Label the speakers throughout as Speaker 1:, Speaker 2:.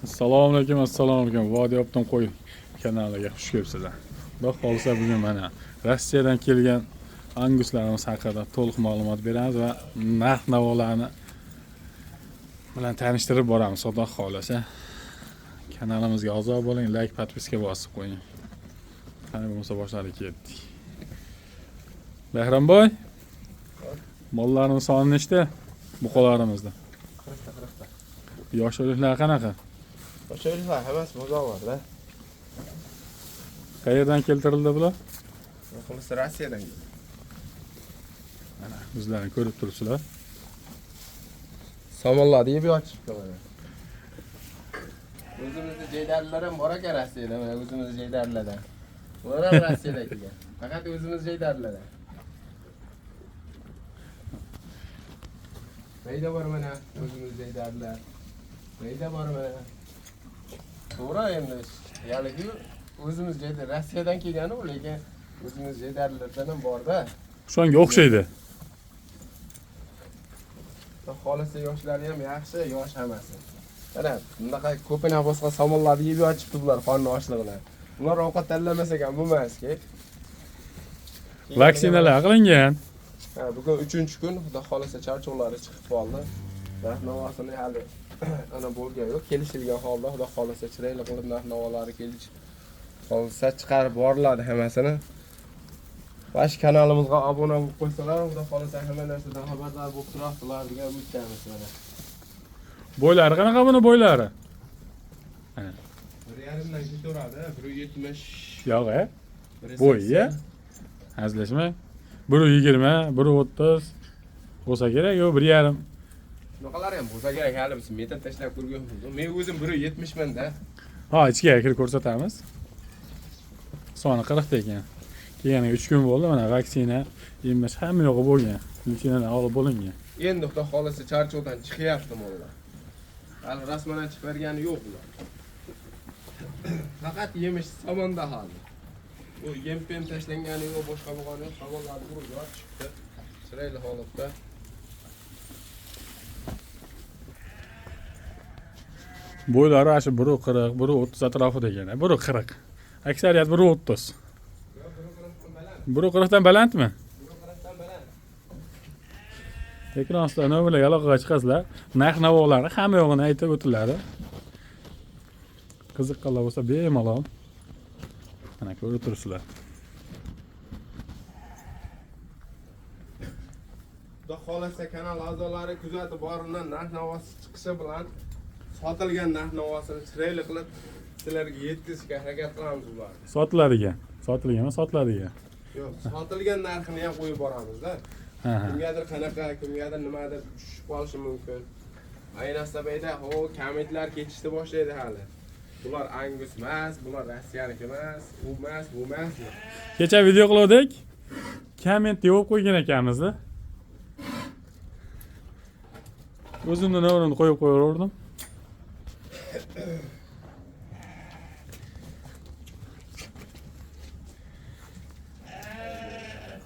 Speaker 1: Assalomu alaykum, assalomu alaykum. Vodiy Optim qo'y kanaliga xush kelibsizlar. Xudo xohlasa bugun mana Rossiyadan kelgan anguslarimiz haqida to'liq ma'lumot beramiz va narx navolarni bilan tanishtirib boramiz. Xudo xohlasa kanalimizga a'zo bo'ling, like, podpiska bosib qo'ying. Qani bo'lmasa boshladik, ketdik. Bahramboy, mollarning soni nechta? Buqalarimizda.
Speaker 2: 40 ta, 40 ta.
Speaker 1: Yosh o'liklar qanaqa?
Speaker 2: O'shalar hammasi bozorlarda.
Speaker 1: Qayerdan keltirildi bular?
Speaker 2: Xullas Rossiyadan keldi.
Speaker 1: Mana o'zlaring ko'rib turibsizlar.
Speaker 2: Somonlar yeb yotishibdi mana. O'zimizni jaydarlar ham bor ekan Rossiyada, mana o'zimizni jaydarlardan. Ular ham Rossiyada kelgan. Faqat o'zimiz jaydarlardan. Mayda bor mana o'zimiz jaydarlar. Mayda bor mana. To'g'ri endi haligi o'zimiz jaydar Rossiyadan kelgani u, lekin o'zimiz jaydarlardan ham borda.
Speaker 1: O'shanga o'xshaydi.
Speaker 2: Xudo xohlasa yoshlari ham yaxshi, yosh hammasi. Mana bunaqa ko'pina boshqa somonlarni yeb yotishibdi bular qonni ochlig'idan. Ular ovqat tanlamasak ham bo'lmaski.
Speaker 1: Vaksinalar qilingan.
Speaker 2: Ha, bugun 3-kun, xudo xohlasa charchoqlari chiqib qoldi. Narx navosini hali ana bo'lgan yo'q. Kelishilgan holda xudo xohlasa chiroyli qilib narx navolari kelishib qolsa chiqarib boriladi hammasini. Va shu kanalimizga obuna bo'lib qo'ysalar, xudo xohlasa hamma narsadan xabardor bo'lib turasizlar degan umiddamiz mana.
Speaker 1: Bo'ylari qanaqa buni bo'ylari?
Speaker 2: 1.5 dan ketaveradi, 1.70.
Speaker 1: Yo'q, e? Bo'yi, hazillashmang. 1.20, 1.30 bo'lsa kerak, yo'q 1.5.
Speaker 2: Shunaqalar ham bo'lsa kerak, hali biz metr tashlab ko'rganmiz. Men o'zim 1.70 man-da.
Speaker 1: Ha, ichga kirib ko'rsatamiz. Soni 40 ta ekan. Kelganiga 3 kun bo'ldi, mana vaksina, emlash hamma yo'g'i bo'lgan. Vaksinadan olib bo'lingan.
Speaker 2: Endi xudo xohlasa charchoqdan chiqyapti mollar. Hali rasman chiqib bergani yo'q bular. Faqat yemish somonda hali. U yem pem tashlangani yo'q, boshqa bo'lgani yo'q, somonlarni urib yotishibdi. Chiroyli holatda.
Speaker 1: Bo'ylari ana shu 1.40, 1.30 atrofida ekan. 1.40. Aksariyat 1.30.
Speaker 2: Yo'q, 1.40 dan baland.
Speaker 1: 1.40 dan balandmi?
Speaker 2: 1.40 dan baland.
Speaker 1: Ekran ostida nomerlarga aloqaga chiqasizlar. Narx navolari hamma yo'g'ini aytib o'tiladi. Qiziqqanlar bo'lsa bemalol mana ko'rib turibsizlar.
Speaker 2: Xudo xohlasa kanal a'zolari kuzatib borilgan narx navosi chiqishi bilan sotilgan narx navosini chiroyli qilib sizlarga yetkazishga harakat qilamiz ularni.
Speaker 1: Sotiladigan, sotilgan emas, sotiladigan.
Speaker 2: Yo'q, sotilgan narxini ham qo'yib boramiz-da.
Speaker 1: Ha, ha.
Speaker 2: Kimgadir qanaqa, kimgadir nimadir tushib qolishi mumkin. Ayniqsa bu yerda, ho, kommentlar ketishni boshlaydi hali. Bular Angus emas, bular Rossiyaniki emas, u emas, bu emas.
Speaker 1: Kecha video qildik. Komment yozib qo'ygan ekanmiz-da. O'zimni nomerimni qo'yib qo'yaverdim.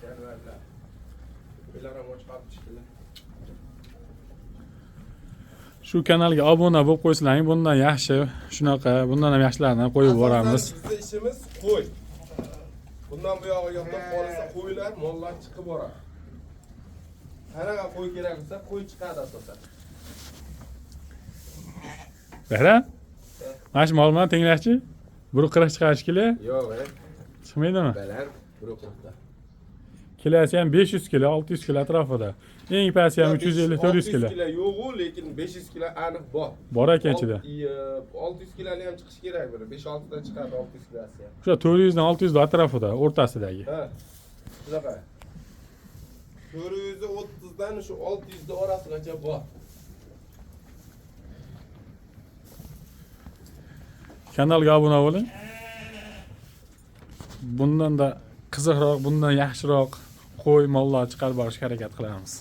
Speaker 2: Jonivorlar. Ular ham och qolib tushdilar.
Speaker 1: Shu kanalga obuna bo'lib qo'ysalaring, bundan yaxshi, shunaqa, bundan ham yaxshilarini qo'yib boramiz.
Speaker 2: Asosan bizni ishimiz qo'y. Bundan bu yog'iga xudo xohlasa qo'ylar, mollar chiqib boradi. Qanaqa qo'y kerak bo'lsa, qo'y chiqadi asosan.
Speaker 1: Bahram, mana shu mol bilan tenglashchi 1.40 chiqarish kilo
Speaker 2: Yo'q,
Speaker 1: chiqmaydimi?
Speaker 2: baland 1.40 da.
Speaker 1: Kilosi ham 500 kilo, 600 kilo atrofida. Eng pasti ham 350-400 kilo.
Speaker 2: 600 kilo yo'q-u, lekin 500 kilo aniq bor.
Speaker 1: Bor ekan ichida.
Speaker 2: 600 kiloni ham chiqishi kerak biri. 5-6 ta chiqadi 600 kilosi ham.
Speaker 1: O'sha 400 dan 600 atrofida, o'rtasidagi.
Speaker 2: Ha. Shunaqa. 430 dan shu 600 ni orasigacha bor.
Speaker 1: Kanalga obuna bo'ling. Bundan da qiziqroq, bundan yaxshiroq qo'y mollar chiqarib borishga harakat qilamiz.